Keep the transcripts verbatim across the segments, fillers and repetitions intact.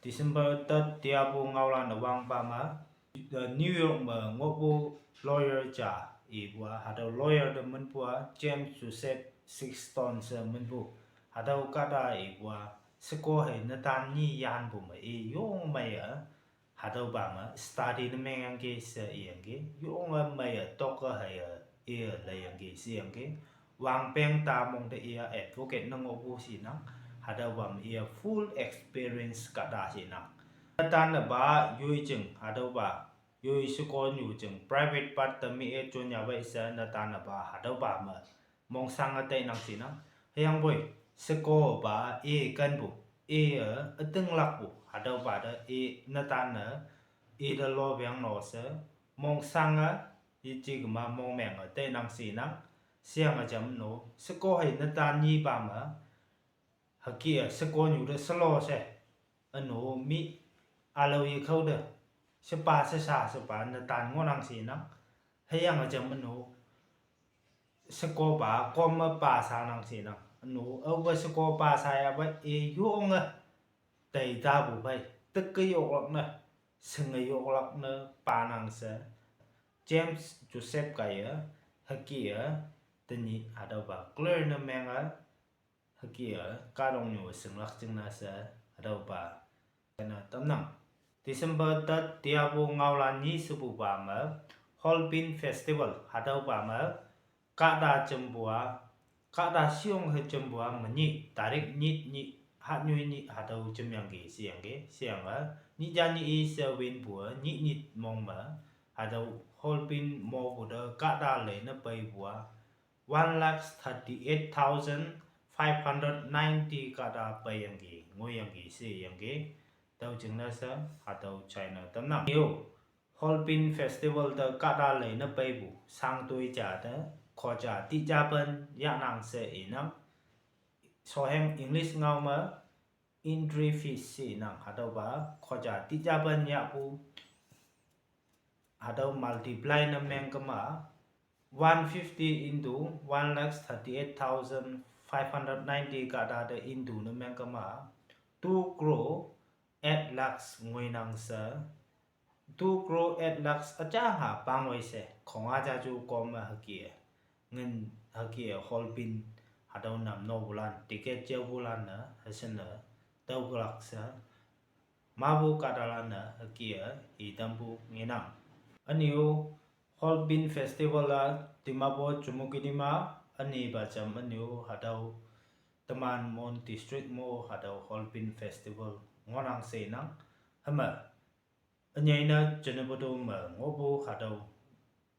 December third tiapu ngaolan üwangpa me, uh, New York me ngohpu lawyer ja ipu a, hatüo lawyer te minpu a James Joseph Sexton she minpu. Hatüo kahta ipu a, sheko hei netan nyi yanpu me i yong meiye, hatüopa me study ne mengyangki she iyangki, yonge meiye tok-e hei-e iye leiyangki sheyangki. Wangpeng ta mong te iye advocate ne ngohpu shinang, hatüopa me iye full experience kahta shinang. Netan-e pa yoi jing hatüopa, yoi shekonyu jing private part te mi e jonya wei she netan-e pa hatüopa me mongshange teinang shinang. Hüyangpoi, shekopa i kenpu, iye ütinglakpu hatüopa te i netan-e, ite lobeng no she, mongshange, yeji kema mongmenge teinang shinang. Sheyange jam no, sheko hei netan nyipa me, hüke-e shekonyu te shelo she, üno mi ülao yekhao te, shepa shesha shepa netan ngohnang shinang. Hüyange jam no, shekopa kom me pa shanang shinang. Üno, aope shekopa shayape i yonge, teitapu phei, teke yoklak ne, shinge yoklak ne panang she, James Joseph kaiye, hüke-e, tenyih hatüopa clear ne menge, hüke-e, kahtoknyu shinglak jingne she, hatüopa, kene tamnang. December third tiapu ngaolan nyi shepupa me, Hornbill Festival, hatüopa me, kahta jempu a, kahta shiyong he jempu a menyih, tarik nyit nyih, hatnyoi nyih, hatüo jemyangki sheyangki, sheyange, nyih ja nyih i she winpu a, nyih nyit mong me, hatüo Hornbill mopu te kahta leine peipu a, one lakh thirty-eight thousand five hundred ninety kahta peiyangki, ngoiyangki sheyangki, tüo jingne she, hatüo china tamnang. Yo, Hornbill Festival te kahta leine peipu, shangtoi ja te, khoja tijapen yahnang she inang. Shoheng English ngao me, entry fees she inang, hatüopa, khoja tijapen yahpu, hatüo multiply ne meng kema, one fifty into one lakh thirty-eight thousand five hundred ninety kahta te into ne meng kema, two crore eight lakhs ngoinang she, two crore eight lakhs üjang ha pangwei she, khonga ja ju kom me hüke-e, ngin hüke-e Hornbill, hatüo nam nopulan, ticket jaopulan-e, hüshenne, tüoklak she, mapu kahtalan-e hüke-e, itampu ngenang. Ünyu, Hornbill Festival a, Dimapur Chümoukedima, ünipa jam ünyu, hatüo, teman Mon District mo, hatüo Hornbill Festival, ngohnang shenang, hüme, ünyei ne Zunheboto me ngohpu hatüo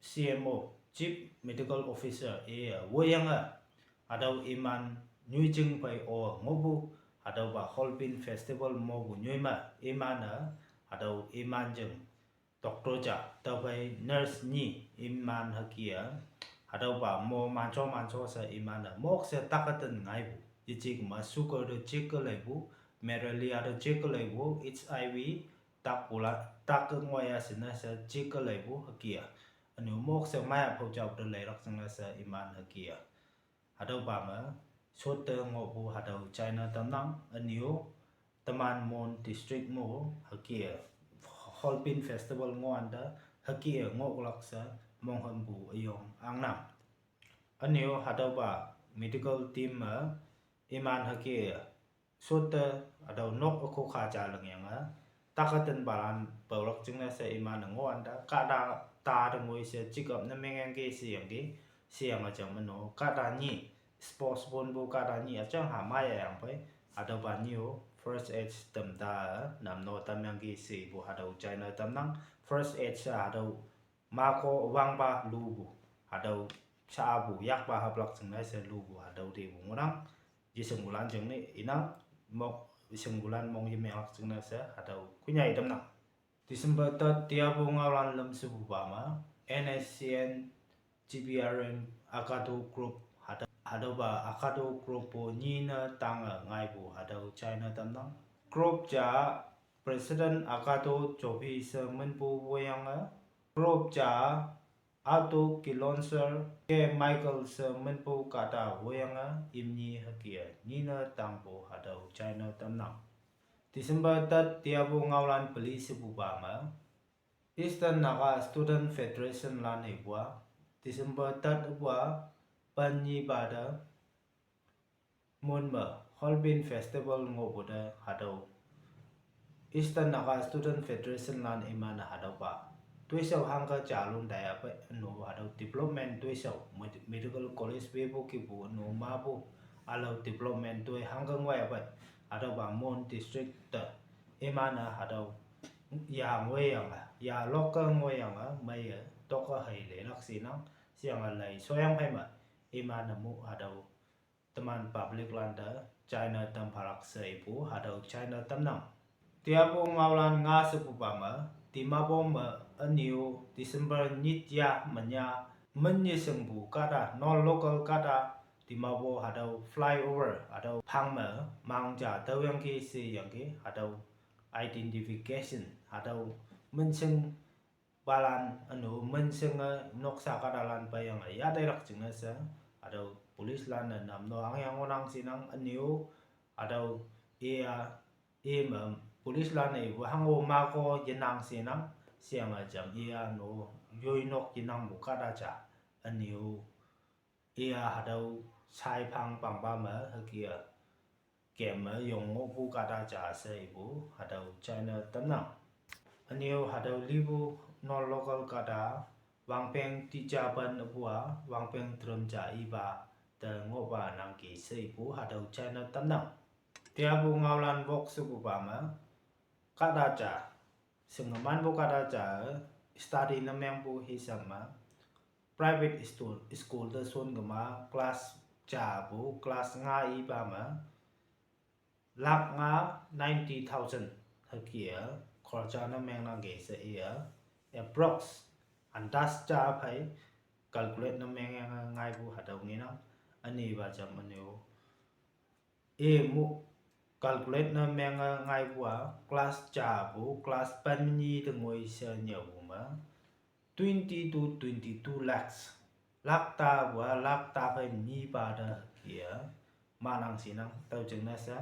C M O, Chief Medical Officer iye woiyange, hatüo iman nyoijing phei-o ngohpu, hatüopa Hornbill Festival mopu nyoi me, iman-e, hatüo iman jing doctor ja, tüophei nurse nyi, iman hüke-e, hatüopa mo manjo manjo she iman-e, mok she taketen ngaipu, yeji kema sugar te check ke leipu, malaria te check ke leipu, H I V, takpula, tak ke ngoiya shinne she check ke leipu hüke-e. Ünyu mok she maya phao jao te leilak jingne she iman hüke-e. Hatüopa me, shotte ngohpu hatüo china tamnang, ünyu, teman Mon District mo, hüke-e, Hornbill Festival ngohwante, hüke-e ngohlak she, monghümpu üyong angnang. Ünyu hatüopa medical team me, iman hüke-e, shotte, hatüo nok ükokha ja lingyange, takatenpalan paolak jingne she iman-e ngohwante, kahta, ta te ngoi she check up ne mengyangki sheyangki, sheyange jam no, kahta nyi, sports ponpu kahta nyi üjang ha mayayang phei, hatüopa nyi-o, first aid tamta, nam no tamyangki shepu hatüo china tamnang, first aid she hatüo, mako wangpa lupu, hatüo, shapu yakpa haplak jingne she lupu hatüo tepu ngohnang, yeshingpulan jingne inang, mok, shingpulan mong yemenglak jingne she hatüo kunyai tamnang. December third tiapu ngaolan lüm shepupa me, N S C N, G B R M, Akato Group, hatüo, hatüopa Akato Group pu nyi ne tange ngaipu hatüo china tamnang. Group ja, President Akato Jobi she minpu woiyange, group ja, Ato Kilonser, K Michael she minpu kahta woiyange, imni hüke-e, nyi ne tangpu hatüo china tamnang. December tat tiapu ngaolan peli sepupa me, Eastern Naga Student Federation lan ipu-a, December tat pu-a, panyipa te, Mon me, Hornbill Festival ngohpu te hatüo Eastern Naga Student Federation lan iman-e hatüopa toishao hangke jalun taiya pei, ünu hatüo development toishao, med-, medical college wepu kipu ünu mapu, ülao development toi hangke ngoiya pei, hatüopa Mon district te, iman-e hatüo, ya ngoiyange, ya lokke ngoiyange, meiye, tokke hei leilak shinang, sheyange lei shoyang phei me, iman-e mu hatüo teman public lan te china tam phalak she ipu hatüo china tamnang. Tiapu ngaolan nga shepupa me, Dimapur me, ünyu December nyit ya menya, menye shingpu kahta, non-local kahta, Dimapur hatüo flyover, hatüo phang me, mang ja tüoyangki sheyangki, hatüo identification, hatüo menshing palan, ünu, menshing-e, noksa kahtalan peiyange, yateilak jingne she, hatüo police lan-e nam no angyang ngohnang shinang, ünyu, hatüo, iya, ime, police lan-e ipu hango mako yenang shinang, sheyange jam iya no, yoi nok yenangpu kahta ja, ünyu, iya hatüo, sai phang pangpa me, hüke-a, kem me yong ngohpu kahta ja she ipu, hatüo china tamnang. Ünyu hatüo lipu non-local kahta, wangpeng tija pen üpu-a, wangpeng drum ja ipa, te ngohpa nangki she ipu, hatüo china tamnang. Tiapu ngaolan wok shepupa me, kahta ja, shingemanpu kahta ja, study ne mengpu hisam me, private school, school te shon kema class japu, class nga ipa me, lakh nga ninety thousand hüke-a, khorcha ne mengnangki she iya, approx, andas ja phei, calculate ne mengyange ngaipu hatüo ngenang, ünipa jam ünyu. I mu calculate ne menge ngaipu-a, class japu, class pen nyi te ngoi she nyüopu me, twenty to twenty-two lakhs. Lakh tapu-a, lakh ta phei nyipa te hüke-a, manang shinang, tüo jingne she.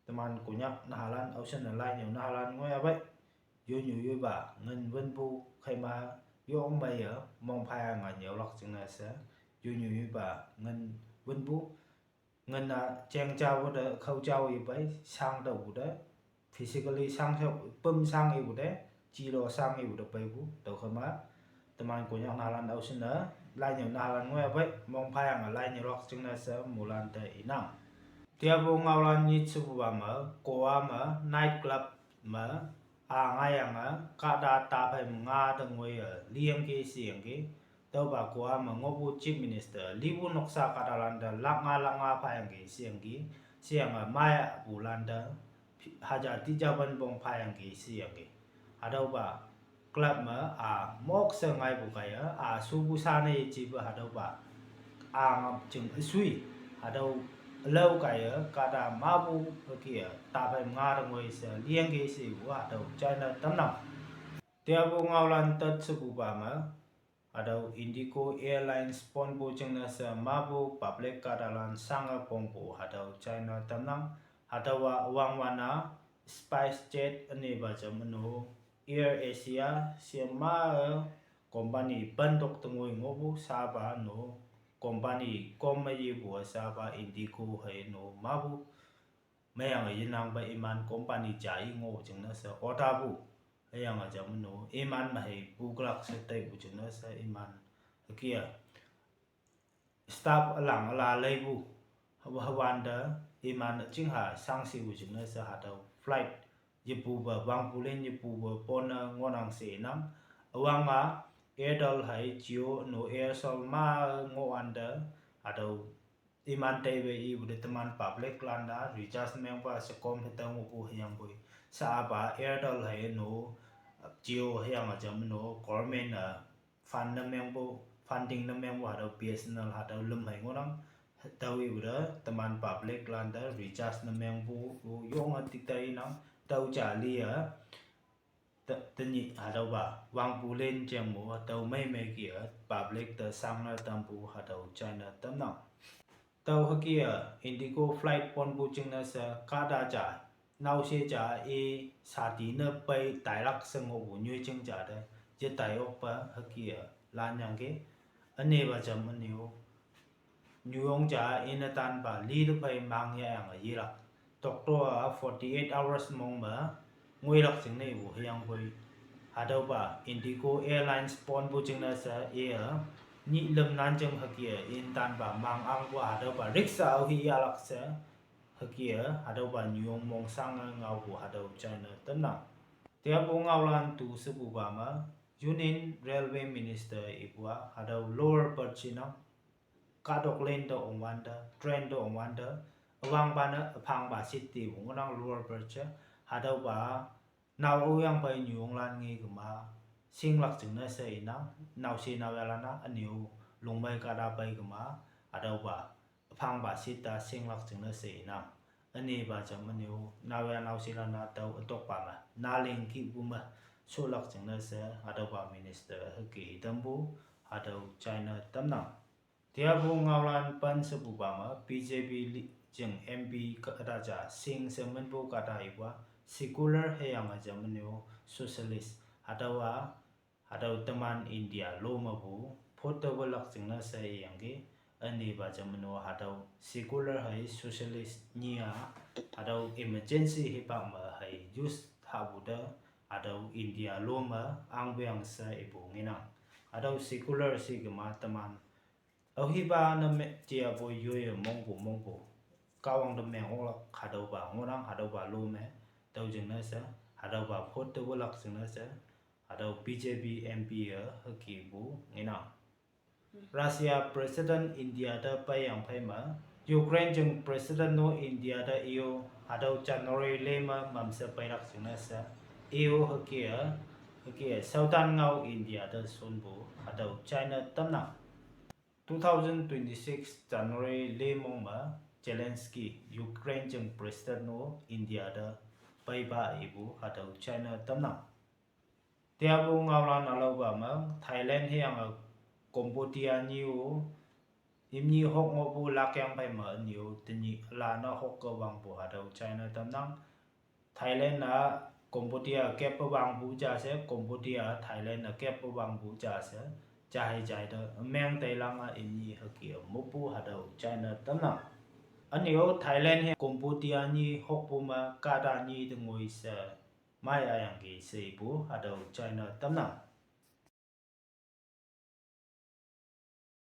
Teman Konyak nahalan, aoshinne lai nyüo nahalan ngoiya pei. Yonyu yoipa, ngin wünpu, kheima, yong meiye, mongphayang-a nyüolak jingne she. Yonyu yoipa, ngin wünpu, ngin-a jeng jao te, khao jao ipei, shang tüopu te, physically shang tüo, püm shang ipu te, jilo shang ipu te peipu, tüokhema, teman Konyak nahalan aoshinne, lai nyüo nahalan ngoiya pei, mongphayang-a lai nyüolak jingne she, mulan te inang. Tiapu ngaolan nyit shepupa me, Goa me, night club me, a ngaiyange, kahta ta phei nga te ngoiye, liyangki sheyangki, tüopa Goa me ngohpu Chief Minister, lipu noksa kahtalan te lakh nga lakh nga phayangki sheyangki, sheyange maipulan te, haja tija pen pong phayangki sheyangki. Hatüopa, club me, a, mok she ngaipu kaiye, a, shupu sha ne yejipe hatüopa, a, ngap jing üsui, hatüo, ülao kaiye, kahta mapu, hüke-a, ta phei nga te ngoi she, liyangki shepu, hatüo, china tamnang. Tiapu ngaolan tet shepupa me, hatüo Indigo Airlines ponpu jingne she mapu public kahtalan shange pongpu hatüo china tamnang, hatüowa wangwan-a, SpiceJet ünepa jam ünu, Air Asia, shema-e, company pentok te ngoi ngohpu shapa no, company kom me yepu shapa Indigo hei no mapu, meyange yenangpe iman company ja i ngoh jingne she orderpu, hüyange jam no, iman me hei puklak she teipu jingne she iman, hüke-a, staff ülang üla leipu, hüwa hüwante, iman chingha shangshipu jingne she hatüo flight, yepupe, wangpulen yepupe, pone ngohnang she inang, üwang-a, Airtel hei Jio no Aircel ma ngohwante, hatüo iman teiwe ipu te teman public lan-a recharge mengpa shekom hetüo ngohpu hüyangpoi. Shapa Airtel hei no, Jio hüyange jam no, government-e fund ne mengpu, funding ne mengpu hatüo BSNL hatüo lüm hei ngohnang, tüo ipu te teman public lan te recharge ne mengpu, yonge tik te inang, tüo ja li-e, te, tenyih hatüopa, wangpulen jengmo, tüo meimei ki-e, public te shangne tampu hatüo china tamnang. Tüo hüke-a, Indigo flight ponpu jingne she kahta ja, naoshe ja e sati ne pei tailak she ngohpu nyoijing ja te, yetai okpa hüke-e lanyangki. Ünepa jam ünyu, nyuyong ja-a i netanpa li te phei mang yahyange yelak. Doctor-a forty-eight hours mong me ngoilak jingne ipu hüyangpoi, hatüopa Indigo Airlines ponpu jingne she i-e, nyih lüm nan jing hüke-e i netanpa mang angpu hatüopa rickshaw aohi yahlak she, hüke-e hatüopa nyuyong mongshange ngaopu hatüo china tamnang. Teapu ngaolan tu shepupa me, Union Railway Minister ipu-a hatüo lower berth shinang, kahtok len te ongwante, train te ongwante, üwangpa ne üphangpa seat tepu ngohnang lower berth she, hatüopa nao aoyangphei nyuyonglan nge kema, shinglak jingne she inang, naoshe naoyalan-a ünyu lungmei kahta pei kema, hatüopa üphangpa seat ta shinglak jingne she inang. Ünepa jam ünyu, naoyha naoshelan-a tao ütokpa me naling kihpu me sholak jingne she hatüopa minister hüke itampu, hatüo china tamnang. Teapu ngaolan pen shepupa me B J P li jing M P kahta ja shing she minpu kahta ipu-a, secular hüyange jam ünyu, socialist, hatüowa hatüo teman India lo mepu vote tewelak jingne she iyangki. Ünepa jam ünyu hatüo secular hei socialist nyi-a, hatüo emergency hipak me hei use hahpu te, hatüo India lo me angpeang she ipu ngenang. Hatüo secular she kema teman aohipa ne me jeapoi yoiye mongpu mongpu, Kahwang te meng oklak hatüopa ngohnang, hatüopa lo me, tüo jingne she, hatüopa vote tewelak jingne she, hatüo B J P M P-e hükepu ngenang. Russia President India te peiyang phei me, Ukraine jing President no India te i-o, hatüo January le me mamshe peilak jingne she, i-o hüke-e, hüke-e shaotan ngao India te shonpu hatüo china tamnang. Two thousand twenty-six January le mong me, Zelensky, Ukraine jing President no India te peipa ipu hatüo china tamnang. Teapu ngaolan ülaopa me, Thailand hüyange Cambodia nyi-o, imni hok ngohpu lakyang phei me ünyu tenyih üla ne hokke wangpu hatüo china tamnang. Thailand-a Cambodia keppe wangpu ja she, Cambodia Thailand-e keppe wangpu ja she, ja hei jai te ümeng teilange imni hüke moppu hatüo china tamnang. Ünyu Thailand hei Cambodia nyi hokpu me kahta nyi te ngoi she, mai ayangki she ipu hatüo china tamnang.